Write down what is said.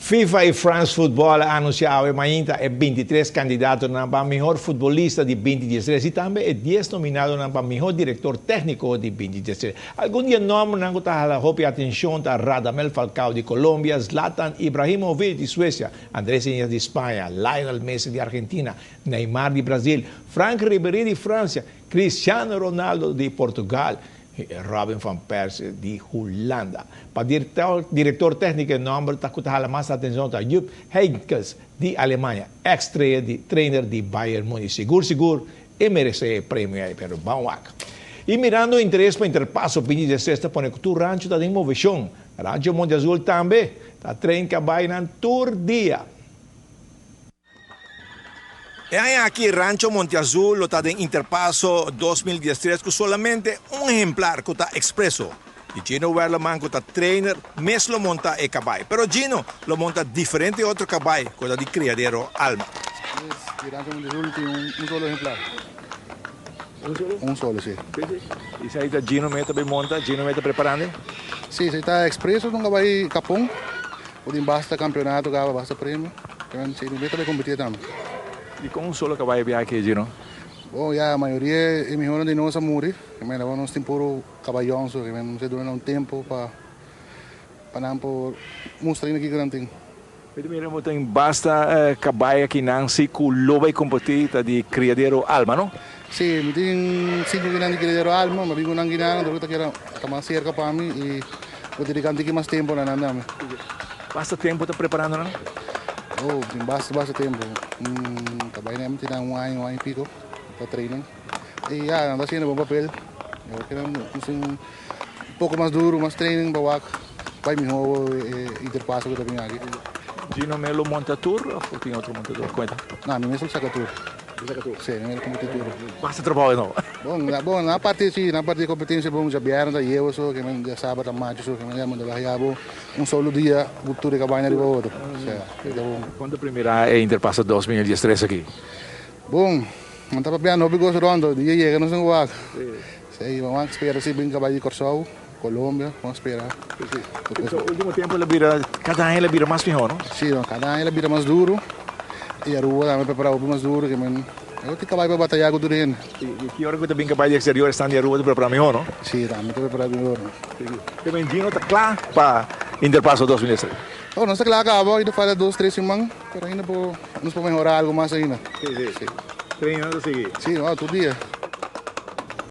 FIFA y France Football a anuncia awe mainta e 23 candidatonan pa mihor futbolista di 2013 y tambe e 10 nominadonan pa mihor director tecnico di 2013. Algun di e nombernan cu ta hala hopi atencion ta Radamel Falcao di Colombia, Zlatan Ibrahimovic di Suecia, Andrés Iniesta di Spaña, Lionel Messi di Argentina, Neymar di Brasil, Franck Ribéry di Francia, Cristiano Ronaldo di Portugal y Robin van Persie di Hulanda. Pa director tecnico e nomber ta cu ta hala mas atencion ta Jupp Heynckes di Alemania, ex trainer di Bayern Munich. Sigur sigur e merece e premio ey, pero ban wak. Y mirando interes pa Interpaso 2016 ta pone cu tur rancho ta den movecion. Rancho Monte Azul tambe ta train cabaynan tur dia. E aña aki Rancho Monte Azul lo ta den Interpaso 2013 cu solamente un ehemplar cu ta Expreso. Y Gino Werleman cu ta trainer mes lo monta e cabay. Pero Gino lo monta diferente otro cabay cu ta di Criadero Alma. Y Rancho Monte Azul tin un solo ehemplar. Un solo? Un solo, si. Si. Y esey ta Gino mes ta bay monta, Gino mes ta preparando? Si, esey ta Expreso, un cabay capon. Por tin basta campeonato caba, basta premio. Si, mi ta bay competi tambe. Y con un solo caballo biaha aki, Gino? Bon, ya, mayoria e mihonan di nos a muri. Mira, awor nos tin puro cabayón, so nos a duna un tempo pa pa nan por mustra kiko nan tin. Mi ta mira bo tin basta caballo aki nan si cu lo bay competi ta di Criadero Alma, no? Si, mi tin cinco kinan di Criadero Alma, mi a bin cu nan kinan, anto ta keda ta mas cerca pa mi y bo dedica un tiki mas tempo na nan tambe. Basta tempo ta preparando nan? Oh, tin basta, basta tempo. Ta bay nan tin un aña, un aña y pico ta training. Y ya, nan ta haciendo bon papel. Yo keda un poco mas duro, mas training pa wak bay miho e interpaso cu ta bin aki. Gino mes lo monta tur of tin otro montador? Cuenta. No, mi mes lo saca tur. Bo saca tur? Si, mi mes lo competi tur. Basta trabao no? Bon, bon, na parti si, na parti di competencia bon, djabièrnè ta yewa so, ke men djasabra ta macho so, ke men ya manda baha bo un solo dia bo tur e cabaña riba otro. Osea, ta bon. Cuando primera e Interpaso 2013 aki? Bon, nan ta papiando hopi cos rond, dia yega nos tin cu wak. Si, bo wak spera si bin cabay di Corsou, Colombia, bo spera. Si, so ultimo tempo el a bira, cada aña el a bira mas miho, no? Si, cada aña el a bira mas duro y Aruba tambe prepara hopi mas duro, ke men e tin cabay pa bataya cu tur hende. Si, y ki ora cu ta bin cabay di exterior esnan di Aruba ta prepara miho, no? Si, tambe ta prepara miho. Si, ke men Gino ta cla pa Interpaso 2013? Oh, nos ta cla caba, ainda falta dos, tres siman, pero ainda por, nos por mehora algo mas ainda. Si, si. Training nan ta sigui? Si, no, tur dia.